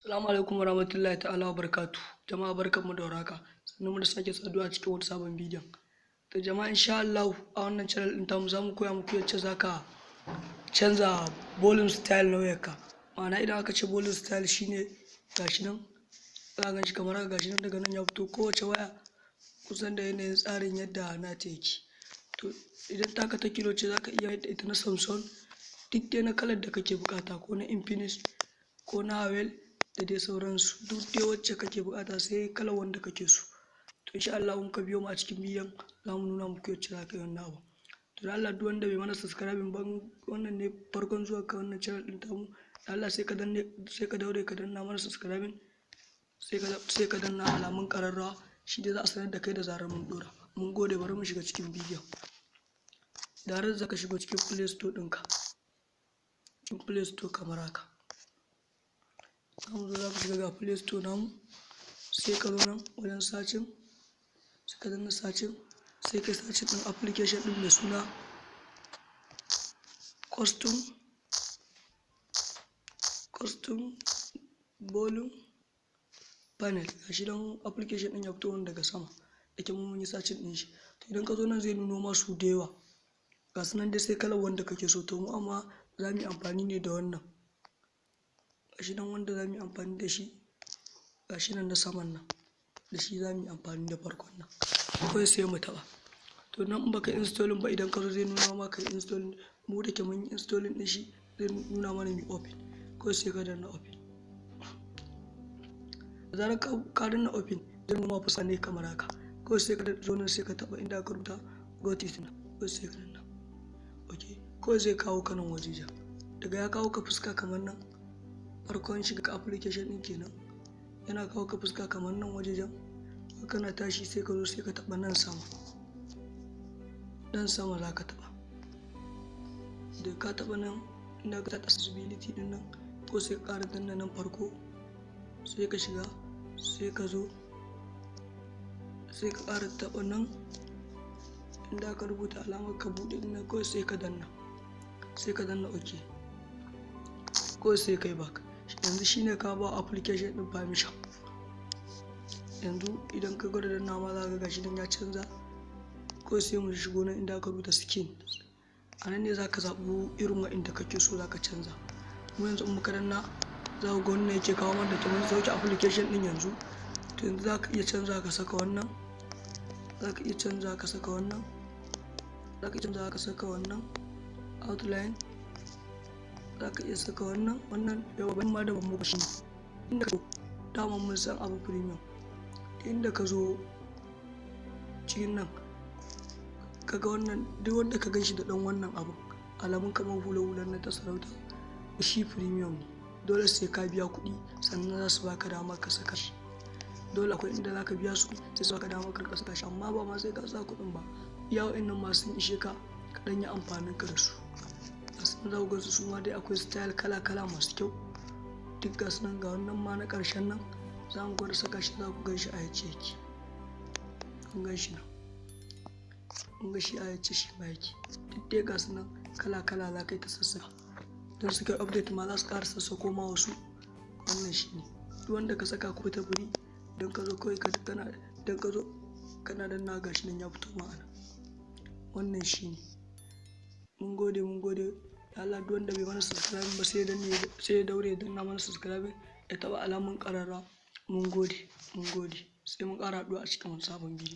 Assalamu alaikum warahmatullahi ta'ala wabarakatuh. Jama'a, barkanmu da warhaka. Sannan mu da sake saduwa a cikin wani sabon bidiyon. To jama'a, insha Allah a wannan channel din tamu zamu koya muku yacce zaka canza volume style na wayarka. Ma'ana, idan aka ce volume style, shine gashi nan, za ka ganshi kamar haka. Gashi nan, daga nan ya fito. Kowace waya kusan da yanayin tsarin yadda nata yake. To idan taka ta Tecno ce, zaka iya yadda ita na Samsung, duk dai na kalar da kake bukata, ko na Infinix, ko na Huawei, da dai sauransu. Duk dai wacce kake bukata, sai kalar wanda kake so. To insha Allah in ka biyo mu a cikin bidiyon, za mu nuna muku yacce za ka yi wannan abu. To da Allah, duk wanda bai mana subscribing ba, wannan ne farkon zuwa ka wannan channel din tamu, da Allah sai ka danne, sai ka daure ka danna mana subscribing, sai ka danna alamun kararrawa. Shi dai za a sanar da kai da zarar mun dora. Mun gode. Bari mu shiga cikin bidiyon. Da har za ka shigo cikin Play Store ɗinka, cikin Play Store kamar haka. Zamu zo, za ka shiga, ga Play Store namu. Sai ka zo nan wajen searching, sai ka danna searching, sai ka searching ɗin application ɗin mai suna custom volume panel. Gashi dan application ɗin ya fito wani daga sama da ke mun yi searching ɗin shi. To idan ka zo nan, zai nuno masu da yawa, ga su nan dai, sai kalar wanda kake so. To mu amma za mu yi amfani ne da wannan. Gashi nan wanda za mu yi amfani da shi, gashi nan na saman nan, da shi za mu yi amfani, da farkon nan. Kawai sai mu taɓa. To nan in baka installing ba, idan ka zo zai nuna maka installing. Mu da ke mun yi installing ɗin shi, zai nuna mana mu open. Kawai sai ka danna open. Da zarar ka danna open, zai nuna fuska ne kamar haka. Kawai sai ka zo nan, sai ka taɓa inda aka rubuta "Got it" nan. Kawai sai ka danna ok. Kawai zai kawo ka nan wajejen. Daga ya kawo ka fuska kamar nan, farkon shiga application ɗin kenan, yana kawo ka fuska kamar nan wajejen. Kana tashi, sai ka zo, sai ka taɓa nan sama. Nan sama za ka taɓa. Da ka taɓa nan inda ka taɓa accessibility ɗin nan, ko sai ka ƙara danna nan farko, sai ka shiga. Sai ka zo, sai ka ƙara taɓa nan inda aka rubuta alamar ka buɗe ɗin nan. Kawai sai ka danna, sai ka danna ok. Kawai sai kai back. Yanzu shine ka ba application ɗin permission. Yanzu idan ka gwada danna ma, za ka ga gashi nan ya canza. Kawai sai mu shigo nan inda aka rubuta skin. A nan ne za ka zaɓi irin wa'inda kake so za ka canza. Mu yanzu in muka danna, za ku ga wannan yake kawo mana, da mun sauke application ɗin yanzu. To yanzu za ka iya canza ka saka wannan, za ka iya canza ka saka wannan, za ka iya canza ka saka wannan outline, za ka iya saka wannan. Wannan yawa ban ma da ban muku shi inda ka zo. Dama mun san abu premium. Inda ka zo cikin nan, kaga wannan, duk wanda ka ganshi da dan wannan abu, alamun kamar hula hulan na ta sarauta, shi premium ne. Dole sai ka biya kuɗi sannan za su baka dama ka saka shi. Dole akwai inda za ka biya su, sai su baka dama ka saka shi. Amma ba ma sai ka sa kuɗin ba, iya wa'annan ma sun ishe ka, ka ɗan yi amfanin ka da su. Gasu za ku gansu, su ma dai akwai style kala kala masu kyau. Duk gasu nan. Ga wannan ma na ƙarshen nan, za mu gwada saka shi, za ku gan shi a yace yake. Kun gan shi nan, kun ga shi a yace shi ma yake. Duk dai gasu nan kala kala, za ka yi ta sassaka. Don suka yi update ma, za su ƙara sassako ma wasu. Wannan shi ne. Duk wanda ka saka ko ta buri, don ka zo kawai kana, don ka zo kana danna, gashi nan ya fito ma ana. Wannan shi ne. Mun gode, mun gode. Da Allah, duk wanda bai mana subscribe ba, sai ya danne, sai ya daure ya danna mana subscribe, ya taɓa alamun ƙararrawa. Mun gode, mun gode. Sai mun ƙara haɗuwa a cikin wani sabon bidiyo.